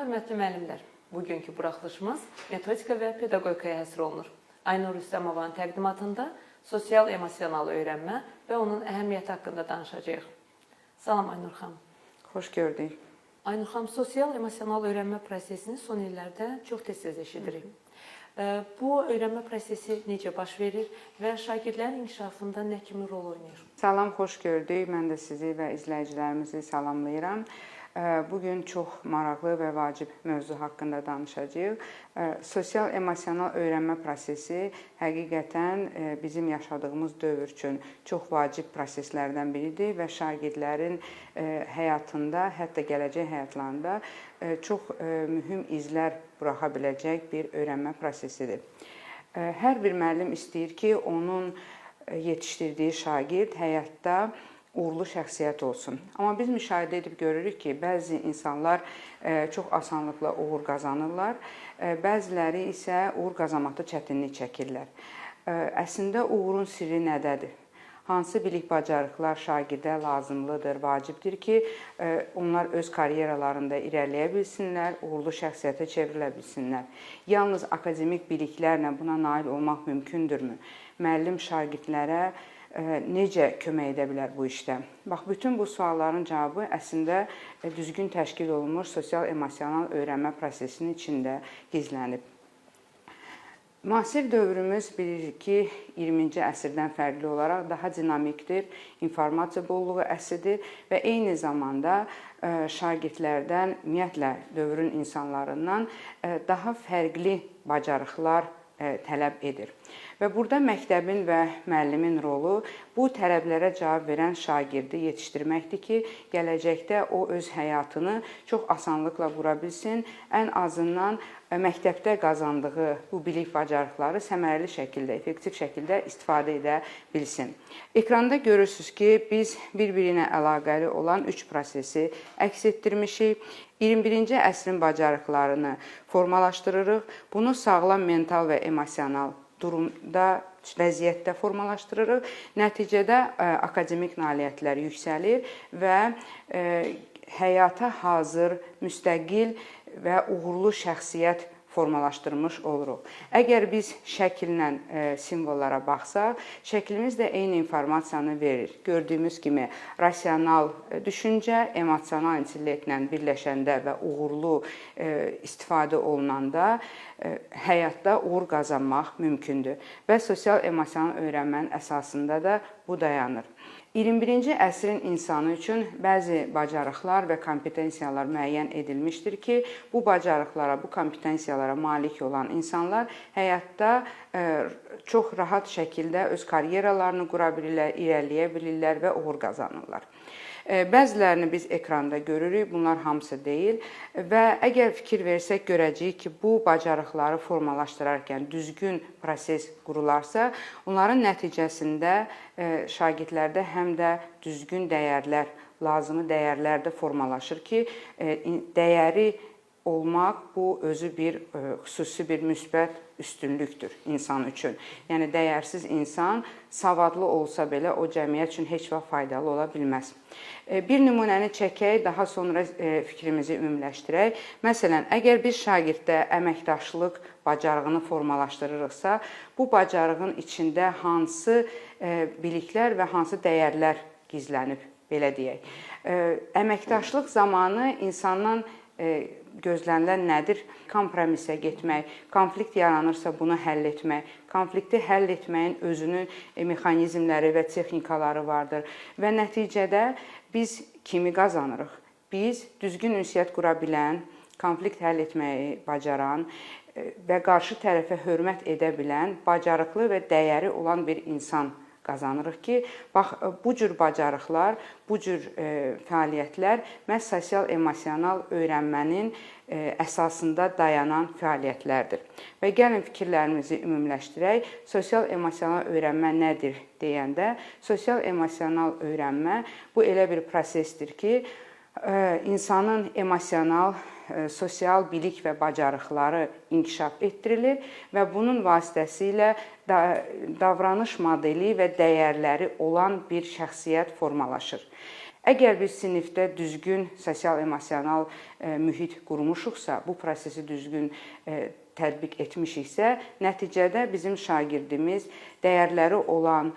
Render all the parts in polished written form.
Hörmətli müəllimlər. Bugünkü buraxılışımız metodika və pedaqogikaya həsr olunur. Aynur Rüstəmovanın təqdimatında sosial emosional öyrənmə və onun əhəmiyyəti haqqında danışacağıq. Salam, Aynur xanım. Xoş gördük. Aynur xanım, sosial emosional öyrənmə prosesini son illərdə çox tez-tez eşidirik. Bu öyrənmə prosesi necə baş verir və şagirdlərin inkişafında nə kimi rol oynayır? Salam, xoş gördük. Mən də sizi və izləyicilərimizi salamlayıram. Bu gün çox maraqlı və vacib mövzu haqqında danışacağıq. Sosial emosional öyrənmə prosesi həqiqətən bizim yaşadığımız dövr üçün çox vacib proseslərdən biridir və şagirdlərin həyatında, hətta gələcək həyatlarında çox mühüm izlər buraxa biləcək bir öyrənmə prosesidir. Hər bir müəllim istəyir ki, onun yetişdirdiyi şagird həyatda uğurlu şəxsiyyət olsun. Amma biz müşahidə edib görürük ki, bəzi insanlar çox asanlıqla uğur qazanırlar, bəziləri isə uğur qazanmaqda çətinlik çəkirlər. Əslində uğurun sirri nədədir? Hansı bilik bacarıqlar şagirdə lazımlıdır, vacibdir ki, onlar öz karyeralarında irəliləyə bilsinlər, uğurlu şəxsiyyətə çevrilə bilsinlər? Yalnız akademik biliklərlə buna nail olmaq mümkündürmü? Müəllim şagirdlərə necə kömək edə bilər bu işdə? Bax, bütün bu sualların cavabı əslində düzgün təşkil olunmuş sosial emosional öyrənmə prosesinin içində gizlənib. Müasir dövrümüz bilirik ki, 20-ci əsrdən fərqli olaraq daha dinamikdir, informasiya bolluğu əsridir və eyni zamanda şagirdlərdən, ümumiyyətlə dövrün insanlarından daha fərqli bacarıqlar tələb edir. Və burada məktəbin və müəllimin rolu bu tələblərə cavab verən şagirdi yetişdirməkdir ki, gələcəkdə o öz həyatını çox asanlıqla qura bilsin, ən azından məktəbdə qazandığı bu bilik bacarıqları səmərəli şəkildə, effektiv şəkildə istifadə edə bilsin. Ekranda görürsüz ki, biz bir-birinə əlaqəli olan 3 prosesi əks etdirmişik. 21-ci əsrin bacarıqlarını formalaşdırırıq. Bunu sağlam mental və emosional durumda, vəziyyətdə formalaşdırırıq. Nəticədə akademik nailiyyətlər yüksəlir və həyata hazır, müstəqil və uğurlu şəxsiyyət formalaşdırmış oluruq. Əgər biz şəkillə simvollara baxsaq, şəklimiz də eyni informasiyanı verir. Gördüyümüz kimi rasional düşüncə emosional intellektlə birləşəndə və uğurlu istifadə olunanda həyatda uğur qazanmaq mümkündür. Və sosial emosional öyrənmənin əsasında da bu dayanır. 21-ci əsrin insanı üçün bəzi bacarıqlar və kompetensiyalar müəyyən edilmişdir ki, bu bacarıqlara, bu kompetensiyalara malik olan insanlar həyatda çox rahat şəkildə öz karyeralarını qura bilirlər, irəliləyə bilirlər və uğur qazanırlar. Bəzilərini biz ekranda görürük, bunlar hamısı deyil və əgər fikir versək görəcəyik ki, bu bacarıqları formalaşdırarkən düzgün proses qurularsa, onların nəticəsində şagirdlərdə həm də düzgün dəyərlər, lazımi dəyərlər də formalaşır ki, dəyəri olmaq bu özü bir xüsusi bir müsbət üstünlükdür insan üçün. Yəni dəyərsiz insan savadlı olsa belə o cəmiyyət üçün heç vaxt faydalı ola bilməz. Bir nümunəni çəkək, daha sonra fikrimizi ümumiləşdirək. Məsələn, əgər biz şagirddə əməkdaşlıq bacarığını formalaşdırırıqsa, bu bacarığın içində hansı biliklər və hansı dəyərlər gizlənib, belə deyək. Əməkdaşlıq zamanı insandan gözlənilən nədir? Kompromisə getmək, konflikt yaranırsa bunu həll etmək, konflikti həll etməyin özünün mexanizmləri və texnikaları vardır və nəticədə biz kimi qazanırıq? Biz düzgün ünsiyyət qura bilən, konflikt həll etməyi bacaran və qarşı tərəfə hörmət edə bilən, bacarıqlı və dəyəri olan bir insan qazanırıq ki, bax bu cür bacarıqlar, bu cür fəaliyyətlər məhz sosial emosional öyrənmənin əsasında dayanan fəaliyyətlərdir. Və gəlin fikirlərimizi ümumiləşdirək. Sosial emosional öyrənmə nədir deyəndə, sosial emosional öyrənmə bu elə bir prosesdir ki, insanın emosional, sosial bilik və bacarıqları inkişaf etdirilir və bunun vasitəsilə davranış modeli və dəyərləri olan bir şəxsiyyət formalaşır. Əgər biz sinifdə düzgün sosial-emosional mühit qurmuşuqsa, bu prosesi düzgün tətbiq etmişiksə, nəticədə bizim şagirdimiz dəyərləri olan,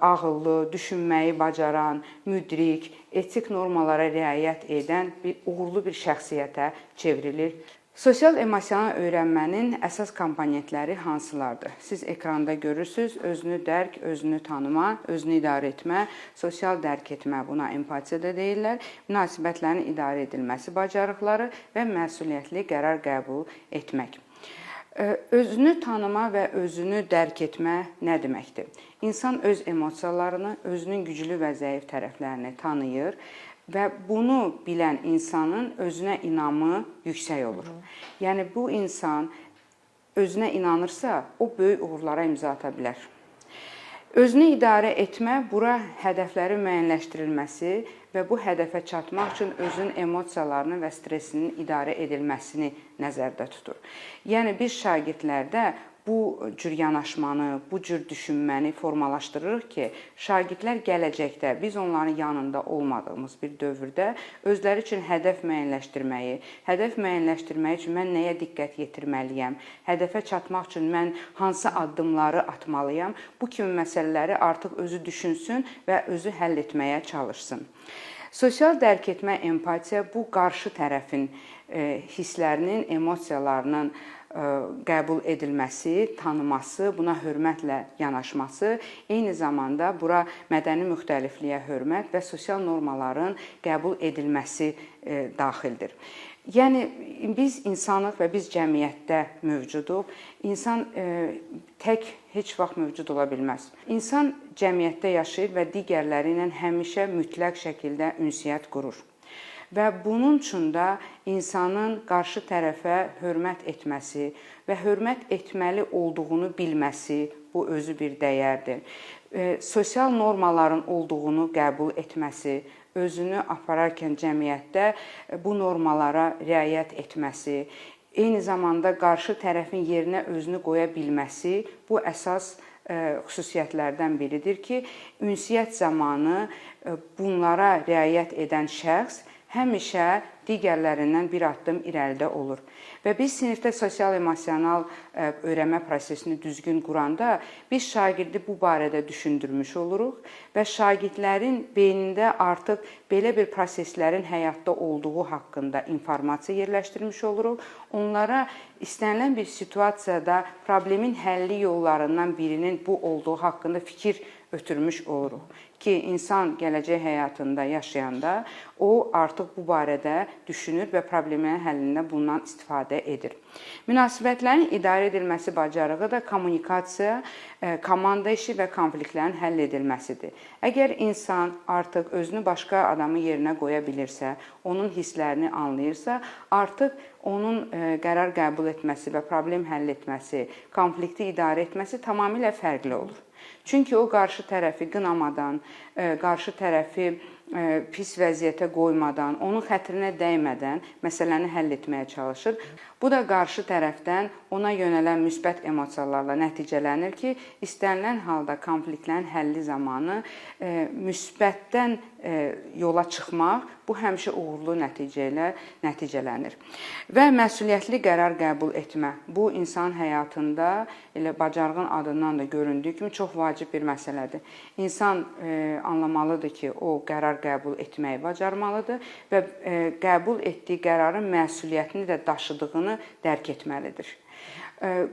ağıllı, düşünməyi bacaran, müdrik, etik normalara riayət edən bir uğurlu bir şəxsiyyətə çevrilir. Sosial-emosional öyrənmənin əsas komponentləri hansılardır? Siz ekranda görürsüz: özünü dərk, özünü tanıma, özünü idarə etmə, sosial dərk etmə, buna empatiya da deyirlər, münasibətlərin idarə edilməsi bacarıqları və məsuliyyətli qərar qəbul etmək. Özünü tanıma və özünü dərk etmə nə deməkdir? İnsan öz emosiyalarını, özünün güclü və zəif tərəflərini tanıyır və bunu bilən insanın özünə inamı yüksək olur. Yəni bu insan özünə inanırsa, o böyük uğurlara imza ata bilər. Özünü idarə etmə bura hədəflərin müəyyənləşdirilməsi və bu hədəfə çatmaq üçün özünün emosiyalarının və stressinin idarə edilməsini nəzərdə tutur. Yəni biz şagirdlərdə bu cür yanaşmanı, bu cür düşünməni formalaşdırırıq ki, şagirdlər gələcəkdə biz onların yanında olmadığımız bir dövrdə özləri üçün hədəf müəyyənləşdirməyi, hədəf müəyyənləşdirmək üçün mən nəyə diqqət yetirməliyəm, hədəfə çatmaq üçün mən hansı addımları atmalıyam, bu kimi məsələləri artıq özü düşünsün və özü həll etməyə çalışsın. Sosial dərk etmə, empatiya bu qarşı tərəfin hisslərinin, emosiyalarının qəbul edilməsi, tanıması, buna hörmətlə yanaşması, eyni zamanda bura mədəni müxtəlifliyə hörmət və sosial normaların qəbul edilməsi daxildir. Yəni biz insanıq və biz cəmiyyətdə mövcuduq. İnsan tək heç vaxt mövcud ola bilməz. İnsan cəmiyyətdə yaşayır və digərləri ilə həmişə mütləq şəkildə ünsiyyət qurur. Və bunun üçün də insanın qarşı tərəfə hörmət etməsi və hörmət etməli olduğunu bilməsi, bu özü bir dəyərdir. Sosial normaların olduğunu qəbul etməsi, özünü apararkən cəmiyyətdə bu normalara riayət etməsi, eyni zamanda qarşı tərəfin yerinə özünü qoya bilməsi bu əsas xüsusiyyətlərdən biridir ki, ünsiyyət zamanı bunlara riayət edən şəxs həmişə digərlərindən bir addım irəlidə olur. Və biz sinifdə sosial-emosional öyrənmə prosesini düzgün quranda biz şagirdi bu barədə düşündürmüş oluruq və şagirdlərin beynində artıq belə bir proseslərin həyatda olduğu haqqında informasiya yerləşdirmiş oluruq. Onlara istənilən bir situasiyada problemin həlli yollarından birinin bu olduğu haqqında fikir ötürmüş oluruq ki, insan gələcək həyatında yaşayanda o artıq bu barədə düşünür və problemin həllində bundan istifadə edir. Münasibətlərin idarə edilməsi bacarığı da kommunikasiya, komanda işi və konfliktlərin həll edilməsidir. Əgər insan artıq özünü başqa adamın yerinə qoya bilirsə, onun hisslərini anlayırsa, artıq onun qərar qəbul etməsi və problem həll etməsi, konflikti idarə etməsi tamamilə fərqli olur. Çünki o qarşı tərəfi qınamadan, qarşı tərəfi pis vəziyyətə qoymadan, onun xətrinə dəymədən məsələni həll etməyə çalışır. Bu da qarşı tərəfdən ona yönələn müsbət emosiyalarla nəticələnir ki, istənilən halda konfliktlərin həlli zamanı müsbətdən yola çıxmaq bu həmişə uğurlu nəticə ilə nəticələnir. Və məsuliyyətli qərar qəbul etmə bu insan həyatında elə bacarığın adından da göründüyü kimi çox vacib bir məsələdir. İnsan anlamalıdır ki, o qərar qəbul etməyi bacarmalıdır və qəbul etdiyi qərarın məsuliyyətini də daşıdığını dərk etməlidir.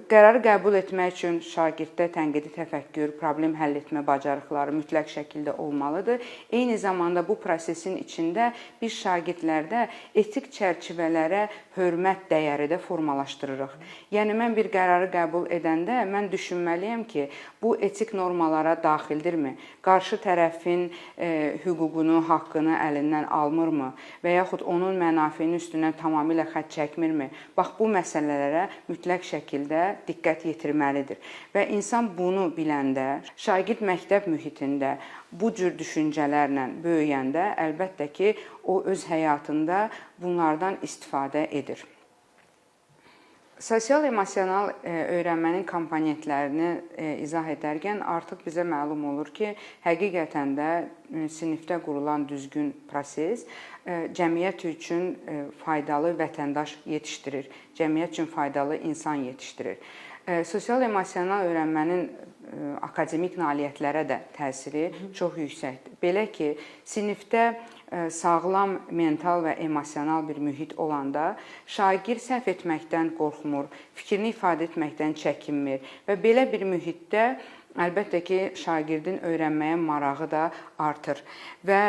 Qərarı qəbul etmək üçün şagirddə tənqidi təfəkkür, problem həll etmə bacarıqları mütləq şəkildə olmalıdır. Eyni zamanda bu prosesin içində biz şagirdlərdə etik çərçivələrə hörmət dəyəri də formalaşdırırıq. Yəni mən bir qərarı qəbul edəndə mən düşünməliyəm ki, bu etik normalara daxildirmi? Qarşı tərəfin hüququnu, haqqını əlindən almırmı və yaxud onun mənafeyinin üstündən tamamilə xətt çəkmirmi? Bax bu məsələlərə mütləq şəkildə diqqət yetirməlidir. Və insan bunu biləndə, şagird məktəb mühitində bu cür düşüncələrlə böyüyəndə əlbəttə ki, o öz həyatında bunlardan istifadə edir. Sosial emosional öyrənmənin komponentlərini izah edərkən artıq bizə məlum olur ki, həqiqətən də sinifdə qurulan düzgün proses cəmiyyət üçün faydalı vətəndaş yetişdirir, cəmiyyət üçün faydalı insan yetişdirir. Sosial emosional öyrənmənin akademik nailiyyətlərə də təsiri çox yüksəkdir. Belə ki, sinifdə sağlam mental və emosional bir mühit olanda şagird səhv etməkdən qorxmur, fikrini ifadə etməkdən çəkinmir və belə bir mühitdə əlbəttə ki, şagirdin öyrənməyə marağı da artır və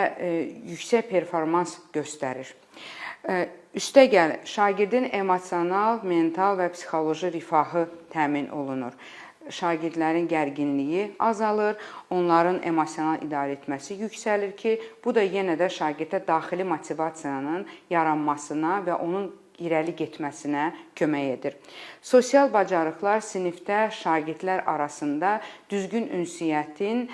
yüksək performans göstərir. Üstəgəl şagirdin emosional, mental və psixoloji rifahı təmin olunur. Şagirdlərin gərginliyi azalır, onların emosional idarə etməsi yüksəlir ki, bu da yenə də şagirdə daxili motivasiyanın yaranmasına və onun irəli getməsinə kömək edir. Sosial bacarıqlar sinifdə şagirdlər arasında düzgün ünsiyyətin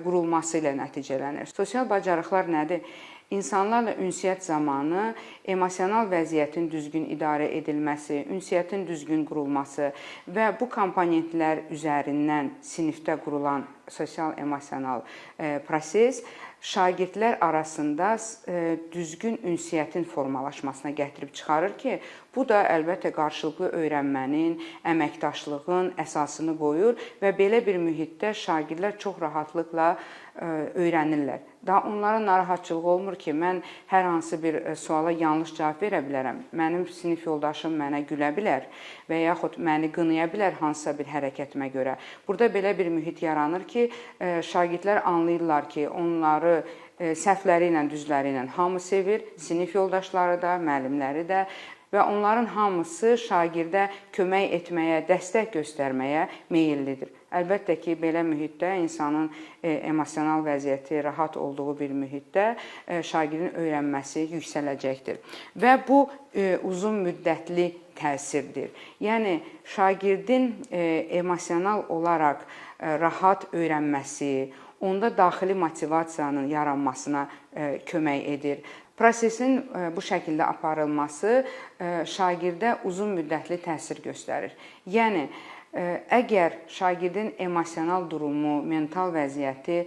qurulması ilə nəticələnir. Sosial bacarıqlar nədir? İnsanlarla ünsiyyət zamanı emosional vəziyyətin düzgün idarə edilməsi, ünsiyyətin düzgün qurulması və bu komponentlər üzərindən sinifdə qurulan sosial emosional proses şagirdlər arasında düzgün ünsiyyətin formalaşmasına gətirib çıxarır ki, bu da əlbəttə qarşılıqlı öyrənmənin, əməkdaşlığın əsasını qoyur və belə bir mühitdə şagirdlər çox rahatlıqla öyrənirlər. Daha onlara narahatçılıq olmur ki, mən hər hansı bir suala yanlış cavab verə bilərəm. Mənim sinif yoldaşım mənə gülə bilər və yaxud məni qınaya bilər hansısa bir hərəkətimə görə. Burada belə bir mühit yaranır ki, şagirdlər anlayırlar ki, onları səhvləri ilə, düzləri ilə hamı sevir, sinif yoldaşları da, müəllimləri də və onların hamısı şagirdə kömək etməyə, dəstək göstərməyə meyillidir. Əlbəttə ki, belə mühitdə insanın emosional vəziyyəti rahat olduğu bir mühitdə şagirdin öyrənməsi yüksələcəkdir. Və bu uzun müddətli təsirdir. Yəni şagirdin emosional olaraq rahat öyrənməsi, onda daxili motivasiyanın yaranmasına kömək edir. Prosesin bu şəkildə aparılması şagirdə uzun müddətli təsir göstərir. Yəni əgər şagirdin emosional durumu, mental vəziyyəti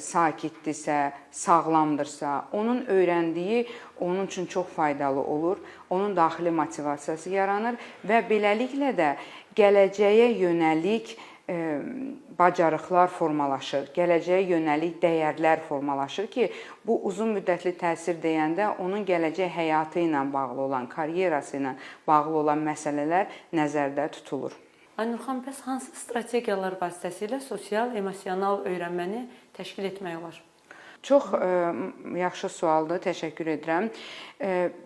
sakitdirsə, sağlamdırsa, onun öyrəndiyi onun üçün çox faydalı olur. Onun daxili motivasiyası yaranır və beləliklə də gələcəyə yönəlik bacarıqlar formalaşır, gələcəyə yönəlik dəyərlər formalaşır ki, bu uzun müddətli təsir deyəndə onun gələcək həyatı ilə bağlı olan, karyerası ilə bağlı olan məsələlər nəzərdə tutulur. Aynur xanım, bəs hansı strategiyalar vasitəsilə sosial emosional öyrənməni təşkil etmək olar? Çox yaxşı sualdır, təşəkkür edirəm.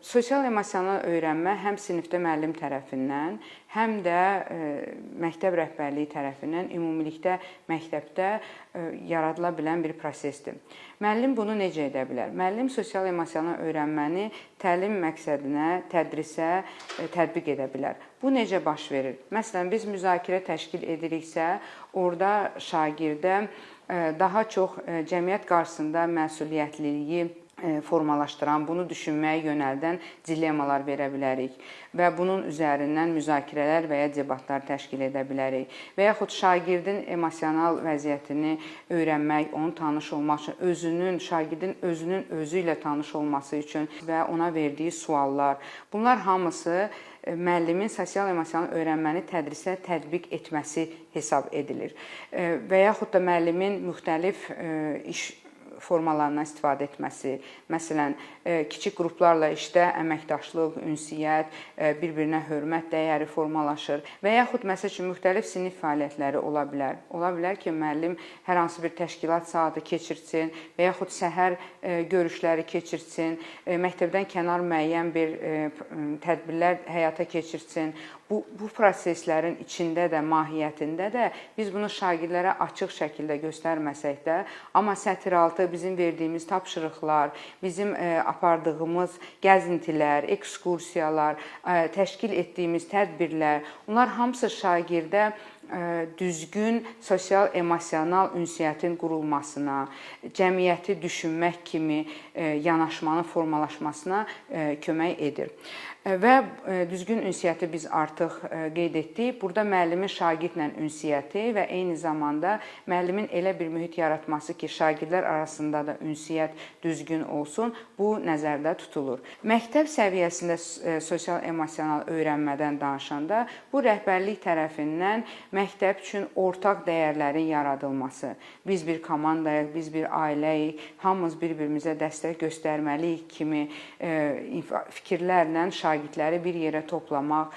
Sosial emosional öyrənmə həm sinifdə müəllim tərəfindən, həm də məktəb rəhbərliyi tərəfindən ümumilikdə məktəbdə yaradıla bilən bir prosesdir. Müəllim bunu necə edə bilər? Müəllim sosial emosional öyrənməni təlim məqsədinə, tədrisə tətbiq edə bilər. Bu necə baş verir? Məsələn, biz müzakirə təşkil ediriksə, orada şagirdə daha çox cəmiyyət qarşısında məsuliyyətliliyi formalaşdıran, bunu düşünməyə yönəldən dilemmalar verə bilərik və bunun üzərindən müzakirələr və ya debatlar təşkil edə bilərik. Və yaxud şagirdin emosional vəziyyətini öyrənmək, onun tanış olmaq üçün, özünün, şagirdin özünün özü ilə tanış olması üçün və ona verdiyi suallar. Bunlar hamısı müəllimin sosial emosional öyrənməni tədrisə tətbiq etməsi hesab edilir. Və yaxud da müəllimin müxtəlif iş formalarından istifadə etməsi, məsələn, kiçik qruplarla işdə əməkdaşlıq, ünsiyyət, bir-birinə hörmət dəyəri formalaşır və yaxud məsəl üçün müxtəlif sinif fəaliyyətləri ola bilər. Ola bilər ki, müəllim hər hansı bir təşkilat saatı keçirsin və yaxud səhər görüşləri keçirsin, məktəbdən kənar müəyyən bir tədbirlər həyata keçirsin. Bu proseslərin içində də, mahiyyətində də biz bunu şagirdlərə açıq şəkildə göstərməsək də, amma sətiraltı bizim verdiyimiz tapşırıqlar, bizim apardığımız gəzintilər, ekskursiyalar, təşkil etdiyimiz tədbirlər, bunlar hamısı şagirdə düzgün sosial emosional ünsiyyətin qurulmasına, cəmiyyəti düşünmək kimi yanaşmanın formalaşmasına kömək edir. Və düzgün ünsiyyəti biz artıq qeyd etdik. Burada müəllimin şagirdlə ünsiyyəti və eyni zamanda müəllimin elə bir mühit yaratması ki, şagirdlər arasında da ünsiyyət düzgün olsun, bu nəzərdə tutulur. Məktəb səviyyəsində sosial emosional öyrənmədən danışanda bu rəhbərlik tərəfindən məktəb üçün ortaq dəyərlərin yaradılması. Biz bir komandayıq, biz bir ailəyik, hamımız bir-birimizə dəstək göstərməliyik kimi fikirlərlə şagirdləri bir yerə toplamaq,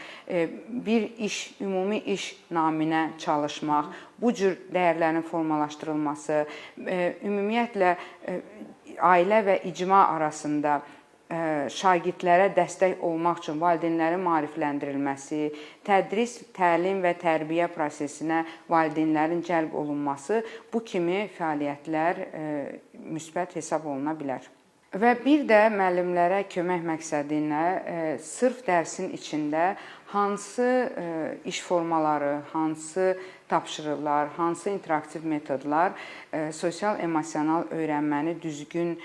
bir iş, ümumi iş naminə çalışmaq, bu cür dəyərlərin formalaşdırılması, ümumiyyətlə ailə və icma arasında şagirdlərə dəstək olmaq üçün valideynlərin maarifləndirilməsi, tədris, təlim və tərbiyə prosesinə valideynlərin cəlb olunması, bu kimi fəaliyyətlər müsbət hesab oluna bilər. Və bir də müəllimlərə kömək məqsədi ilə sırf dərsin içində hansı iş formaları, hansı tapşırıqlar, hansı interaktiv metodlar sosial emosional öyrənməni düzgün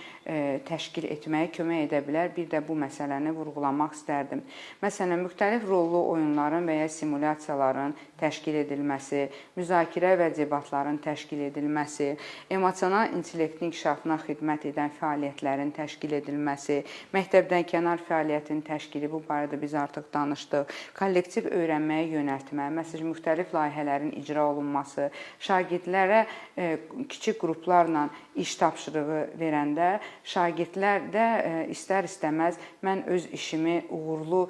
təşkil etməyə kömək edə bilər. Bir də bu məsələni vurğulamaq istərdim. Məsələn, müxtəlif rollu oyunların və ya simulyasiyaların təşkil edilməsi, müzakirə və debatların təşkil edilməsi, emosional intellektin inkişafına xidmət edən fəaliyyətlərin təşkil edilməsi, məktəbdən kənar fəaliyyətin təşkili, bu barədə biz artıq danışdıq. Kollektiv öyrənməyə yönəltmə, məsələn, müxtəlif layihələrin icra olunması, şagirdlərə kiçik qruplarla iş tapşırığı verəndə şagirdlər də istər-istəməz mən öz işimi uğurlu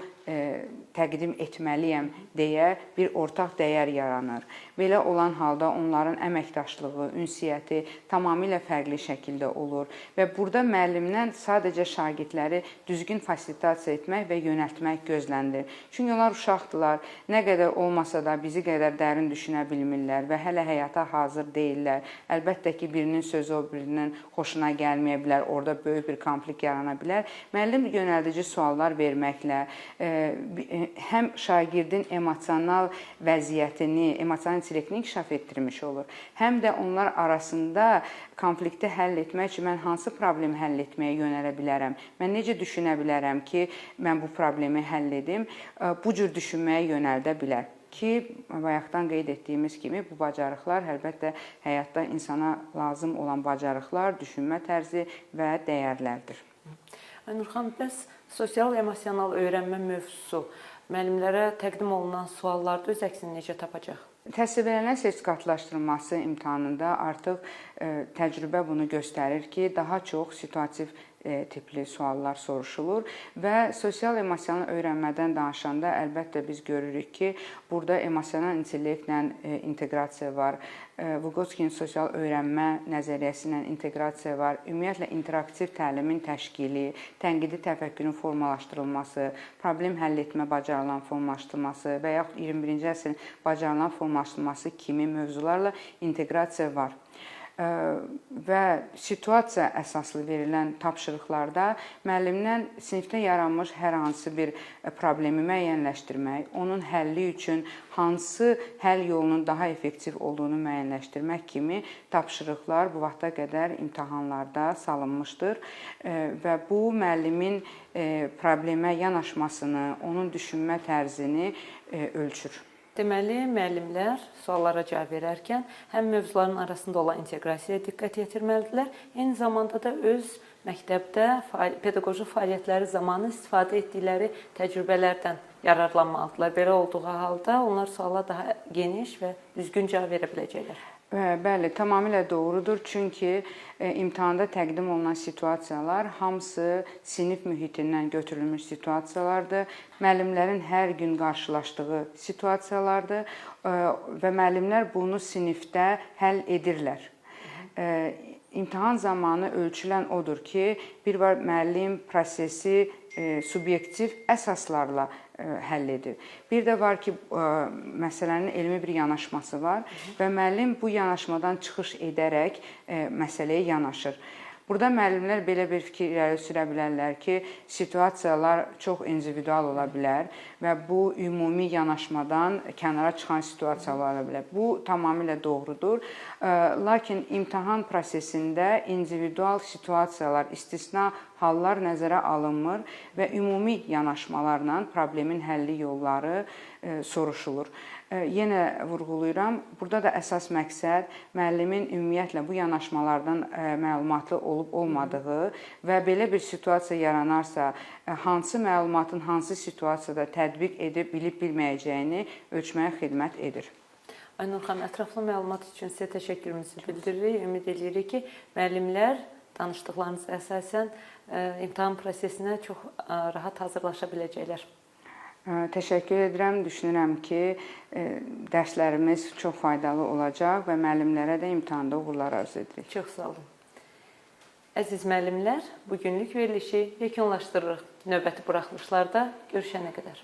təqdim etməliyəm deyə bir ortaq dəyər yaranır. Belə olan halda onların əməkdaşlığı, ünsiyyəti tamamilə fərqli şəkildə olur və burada müəllimdən sadəcə şagirdləri düzgün fasilitasiya etmək və yönəltmək gözlənilir. Çünki onlar uşaqdırlar, nə qədər olmasa da bizi qədər dərin düşünə bilmirlər və hələ həyata hazır deyillər. Əlbəttə ki, birinin sözü o birinin xoşuna gəlməyə bilər, orada böyük bir konflikt yarana bilər. Müəllim yönəldici suallar verməklə həm şagirdin emosional vəziyyətini, emosional intellektini inkişaf etdirmiş olur, həm də onlar arasında konflikti həll etmək üçün mən hansı problemi həll etməyə yönələ bilərəm? Mən necə düşünə bilərəm ki, mən bu problemi həll edim? Bu cür düşünməyə yönəldə bilər ki, bayaqdan qeyd etdiyimiz kimi bu bacarıqlar əlbəttə həyatda insana lazım olan bacarıqlar, düşünmə tərzi və dəyərlərdir. Aynur xanım, bəs sosial emosional öyrənmə mövzusu müəllimlərə təqdim olunan suallarda öz əksini necə tapacaq? Təhsil verənlər sertifikatlaşdırılması imtahanında artıq təcrübə bunu göstərir ki, daha çox situativ tipli suallar soruşulur və sosial emosional öyrənmədən danışanda əlbəttə biz görürük ki, burada emosional intellektlə inteqrasiya var, Vıgotskinin sosial öyrənmə nəzəriyyəsi ilə inteqrasiya var, ümumiyyətlə interaktiv təlimin təşkili, tənqidi təfəkkürün formalaşdırılması, problem həll etmə bacarıqlarının formalaşdırılması və yaxud 21-ci əsrin bacarıqlarının formalaşdırılması kimi mövzularla inteqrasiya var və situasiya əsaslı verilən tapşırıqlarda müəllimdən sinifdə yaranmış hər hansı bir problemi müəyyənləşdirmək, onun həlli üçün hansı həll yolunun daha effektiv olduğunu müəyyənləşdirmək kimi tapşırıqlar bu vaxta qədər imtahanlarda salınmışdır və bu müəllimin problemə yanaşmasını, onun düşünmə tərzini ölçür. Deməli, müəllimlər suallara cavab verərkən həm mövzuların arasında olan inteqrasiyaya diqqət yetirməlidirlər, eyni zamanda da öz məktəbdə pedaqoji fəaliyyətləri zamanı istifadə etdikləri təcrübələrdən yararlanmalıdırlar. Belə olduğu halda onlar suala daha geniş və düzgün cavab verə biləcəklər. Bəli, tamamilə doğrudur. Çünki imtahanda təqdim olunan situasiyalar hamısı sinif mühitindən götürülmüş situasiyalardır. Müəllimlərin hər gün qarşılaşdığı situasiyalardır və müəllimlər bunu sinifdə həll edirlər. İmtahan zamanı ölçülən odur ki, bir var müəllim prosesi subyektiv əsaslarla həll edir. Bir də var ki, məsələnin elmi bir yanaşması var və müəllim bu yanaşmadan çıxış edərək məsələyə yanaşır. Burada müəllimlər belə bir fikir irəli sürə bilərlər ki, situasiyalar çox individual ola bilər və bu ümumi yanaşmadan kənara çıxan situasiyalar ola bilər. Bu tamamilə doğrudur. Lakin imtahan prosesində individual situasiyalar, istisna hallar nəzərə alınmır və ümumi yanaşmalarla problemin həlli yolları soruşulur. Yenə vurğulayıram, burada da əsas məqsəd müəllimin ümumiyyətlə bu yanaşmalardan məlumatlı olub olmadığı və belə bir situasiya yaranarsa, hansı məlumatın hansı situasiyada tətbiq edib bilib bilməyəcəyini ölçməyə xidmət edir. Aynur xanım, ətraflı məlumat üçün sizə təşəkkürümüzü bildiririk. Ümid edirik ki, müəllimlər danışdıqlarınıza əsasən imtahan prosesinə çox rahat hazırlaşa biləcəklər. Təşəkkür edirəm. Düşünürəm ki, dərslərimiz çox faydalı olacaq və müəllimlərə də imtahanda uğurlar arzu edirik. Çox sağ olun. Əziz müəllimlər, bugünlük verilişi yekunlaşdırırıq. Növbəti buraxılışlarda görüşənə qədər.